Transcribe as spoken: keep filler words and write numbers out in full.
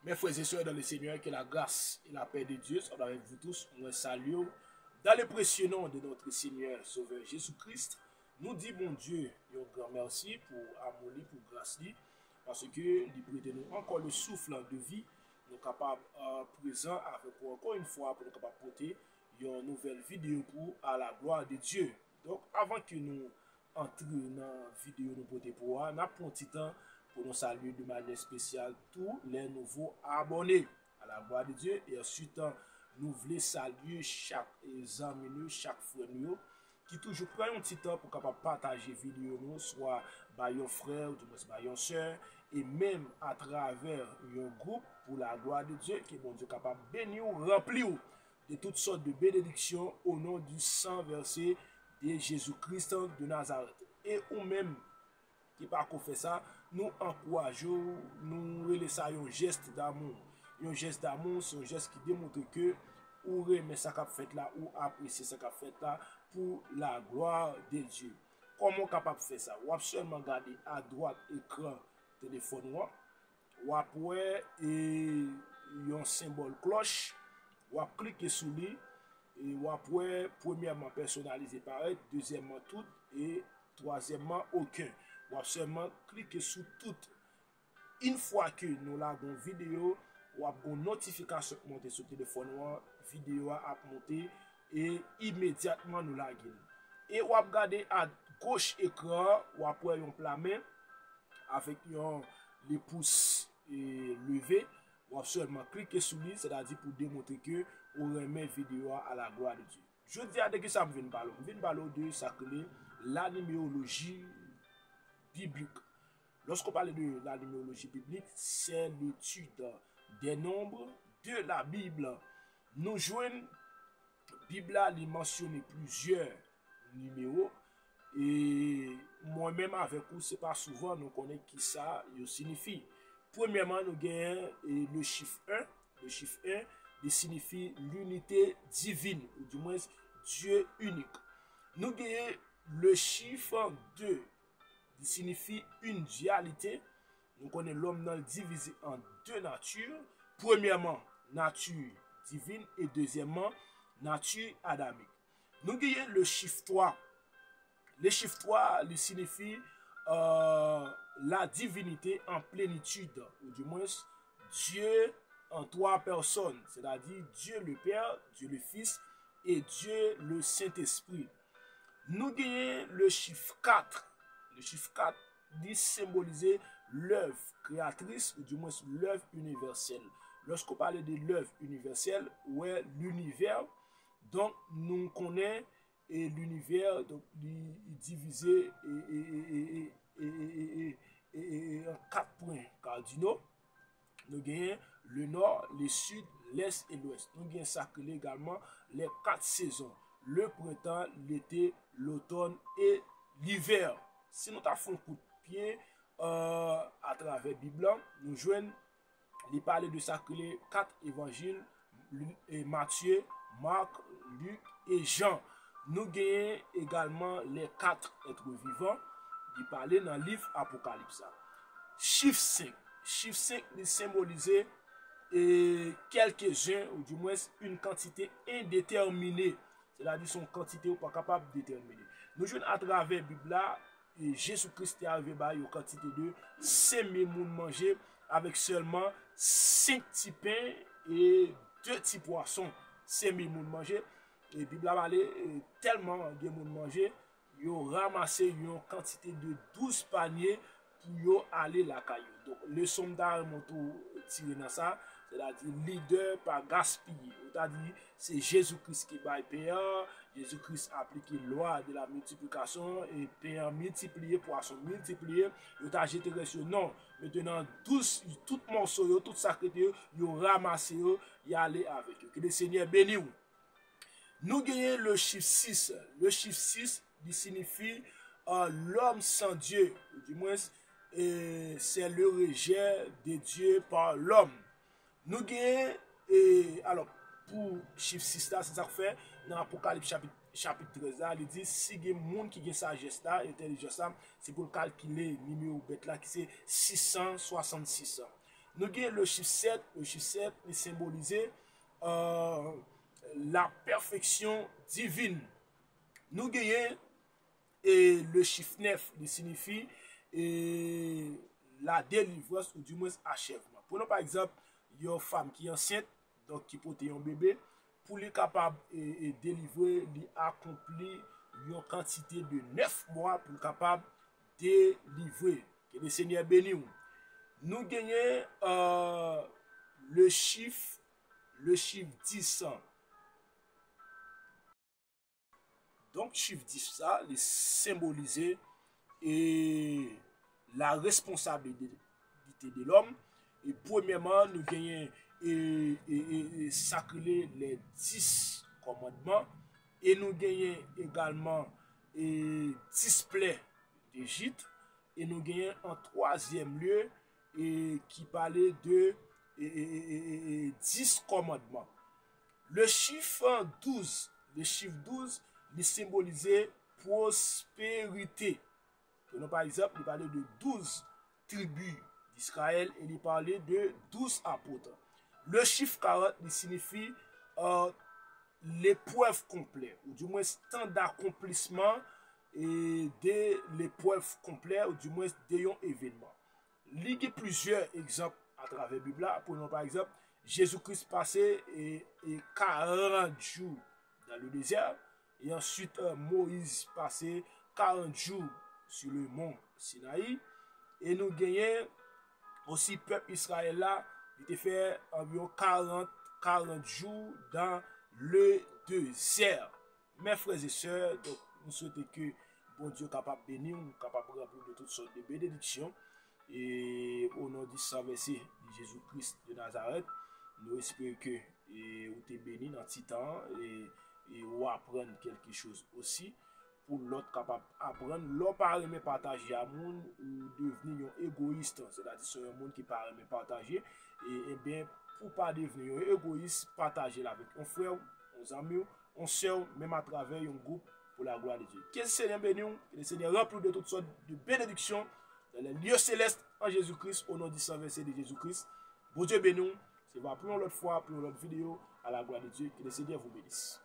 Mes frères et sœurs dans le Seigneur, que la grâce et la paix de Dieu soient avec vous tous. Mwen salye w dans le précieux nom de notre Seigneur Sauveur Jésus-Christ. Nou di Bondye yon gran mèsi pou amou li, pou gras li, paske li prete nou ankò le souffle de vie. Nou kapab uh, prezan avèk ou ankò yon fwa pou nou kapab pote yon nouvèl videyo pou à la gloire de Dieu. Donk, avan ke nou antre nan videyo nou pote pou a, n ap pran ti tan pou nou salye de manyè espesyal tous les nouveaux abonnés. À la gloire de Dieu. E answit, nou vle salye chak zanmi nou, chak frè nou yo ki toujou pran yon ti tan pou kapab pataje videyo nou, swa bay yon frè, ou dimwens bay yon sè, e menm atravè yon gwoup pour la gloire de Dieu, ke Bondye kapab beni w, ranpli w de tout sòt de benediksyon o non di san vèse de Jezi Kris de Nazarèt. E ou menm ki pako fè sa, nou ankouraje w, nou rele sa yon jès damou. Yon jès damou, se yon jès ki demontre ke ou renmen sa k ap fèt la, ou apresye sa k ap fèt la pour la gloire de Dieu. Kòman w kapab fè sa? W ap sèlman gade adwat ekran telefòn ou an. W ap wè e, yon senbòl klòch. W ap klike sou li. E w ap wè, premyèman, pèsonalize parèt, dezyèmman, tout, e twazyèmman, oken. W ap sèlman klike sou tout. Yon fwa ke nou lage yon videyo, w ap gen yon notifikasyon k monte sou telefòn ou an, videyo a ap monte, e imedyatman nou lage l. E w ap gade a goch ekran an, w ap wè yon pla men avèk yon le pous e, leve. W ap sèlman klike sou li, sètadi pou demontre ke ou renmen videyo a à la gloire de Dieu. Jodi a, de ki sa m vin pale w? M vin pale w de sa k rele la numérologie biblique. Lorsqu'on parle de la numérologie biblique, c'est l'étude des nombres de la Bible. Nou jwenn Bib la, li mansyone plizyè nimewo, e mwen menm avèk ou, se pa souvan nou konnen ki sa yo sinifi. Premyèman, nou genyen e, le chif en. Le chif en, li sinifi l'unité divine, ou dimwens Dye inik. Nou genyen le chif de, li sinifi une dualité. Nou konnen lòm nan divize an de nati. Premyèman, nati divin e dezyèmman, nati adamik. Nou genyen le chif twa. Le chif twa, li sinifi euh, la divinité en plénitude, ou dimwens Dye an twa pèsòn, sètadi Dye le Pè, Dye le Fis e Dye le Sentespri. Nou genyen le chif kat. Le chif kat, li senbolize lèv kreyatris, ou dimwens lèv inivèsèl. Lòske w pale de lèv inivèsèl, ou wè linivè. Donk, nou konnen e linivè, donk, li divize e, e, e, e, e, e, e, e, e, e, an kat pwen kadino. Nou genyen le nò, le sid, lès e lwès. Nou genyen sa k rele egalman les quatre saisons, le printemps, l'été, l'automne et l'hiver. Si nou ta fè yon kout pye euh, atravè Bib la, nou jwenn li pale de sa k rele kat evanjil, Matye, Mak, Lik e Jan. Nou genyen egalman les quatre êtres vivants, li pale nan liv Apokalips la. Chif senk. Chif senk, li senbolize e, quelques-uns, ou dimwens une quantité indéterminée. Sètadi se yon kantite ou pa kapab detèmine. Nou jwenn atravè Bib la, e Jezi Kris te arive bay yon kantite de senk mil moun manje avèk sèlman senk ti pen e de ti pwason. Senk mil moun manje. E Bib la pale e tèlman gen moun manje, yo ranmase yon kantite de douz panye pou yo ale lakay yo. Donk, leson m ta renmen w tou tire nan sa, sètadi lidè pa gaspiye. Ou ta di, se Jezi Kris ki bay pen an, Jezi Kris aplike lwa de la miltiplikasyon, e pen an miltipliye, pwason miltipliye, yo ta jete rès yo. Non, mentenan, douz, tout mòso yo, tout sa k rete yo, yo ranmase yo, y ale avèk yo. Ke le Senyè beni w. Nou genyen le chif sis. Le chif sis, li sinifi euh, l'homme sans Dieu, ou dimwens, e, c'est le rejet de Dieu par l'homme. Nou genyen, e, alò, pou chif sis la, se sa k fè nan Apokalips chapit, chapit trèz la, li di, si gen moun ki gen sajès la, entèlijans la, se pou l kalkile nimewo bèt la, ki se sis san swasannsis. Nou gen le chif sèt, le chif sèt li senbolize euh, la perfection divine. Nou genyen e le chif nèf li siyifi e la delivrans ou dimwen achèvman. Pran pa egzanp yon fanm ki ansent, donk ki pote yon bebe, pou li kapab e, e delivre, li akonpli yon kantite de nèf mwa pou l kapab delivre. Ke le Senyè beni w. Nou genyen euh, le chif, le chif dis. Donk chif dis sa, li senbolize e la responsabilité de l'homme. E premyèman, nou genyen e, e, e, e sa k rele les dix commandements. E nou genyen egalman e dis plè d'Égypte. E nou genyen an twazyèm lye e ki pale de e, e, e, e, e, e dis kòmandman. Le chif douz, le chif douz, li senbolize pwosperite. Pran pa egzanp, li pale de douz tribi d'Israël e li pale de douz apot. Le chif karant, li siyifi euh, leprèv konplè, ou dimwen tan d'akonplisman e de leprèv konplè, ou dimwen de yon evènman. Li gen plizyè egzanp atravè Bib la. Pran pa egzanp, Jezi Kris pase e, e karant jou dans le désert. E answit, euh, Moyiz pase karant jou sur le mont Sinaï. E nou genyen osi pèp Izrayèl la, li te fè anviwon karant, karant jou dans le désert. Mes frères et sœurs, donk nou swete ke Bondye kapab beni w, kapab ranpli w de tout sòt de benediksyon. E o non di san vèse de Jezi Kris de Nazarèt, nou espere ke e, ou te beni nan ti tan an e, e ou aprann kèlke choz osi pou lòt kapab aprann. Lè w pa renmen pataje a moun, ou devni yon egoyis, sètadi se yon moun ki pa renmen pataje. E, ebyen, pou pa devni yon egoyis, pataje l avèk yon frè w, yon zanmi w, yon sè w, menm atravè yon gwoup pour la gloire de Dieu. Ke Senyè beni w, ke Senyè ranpli w de tout sòt de benediksyon dans les lieux célestes en Jésus-Christ, au nom du sang versé de Jésus-Christ. Bondye beni w, se va pou yon lòt fwa, pou yon lòt videyo, à la gloire de Dieu, que le Seigneur vous bénisse.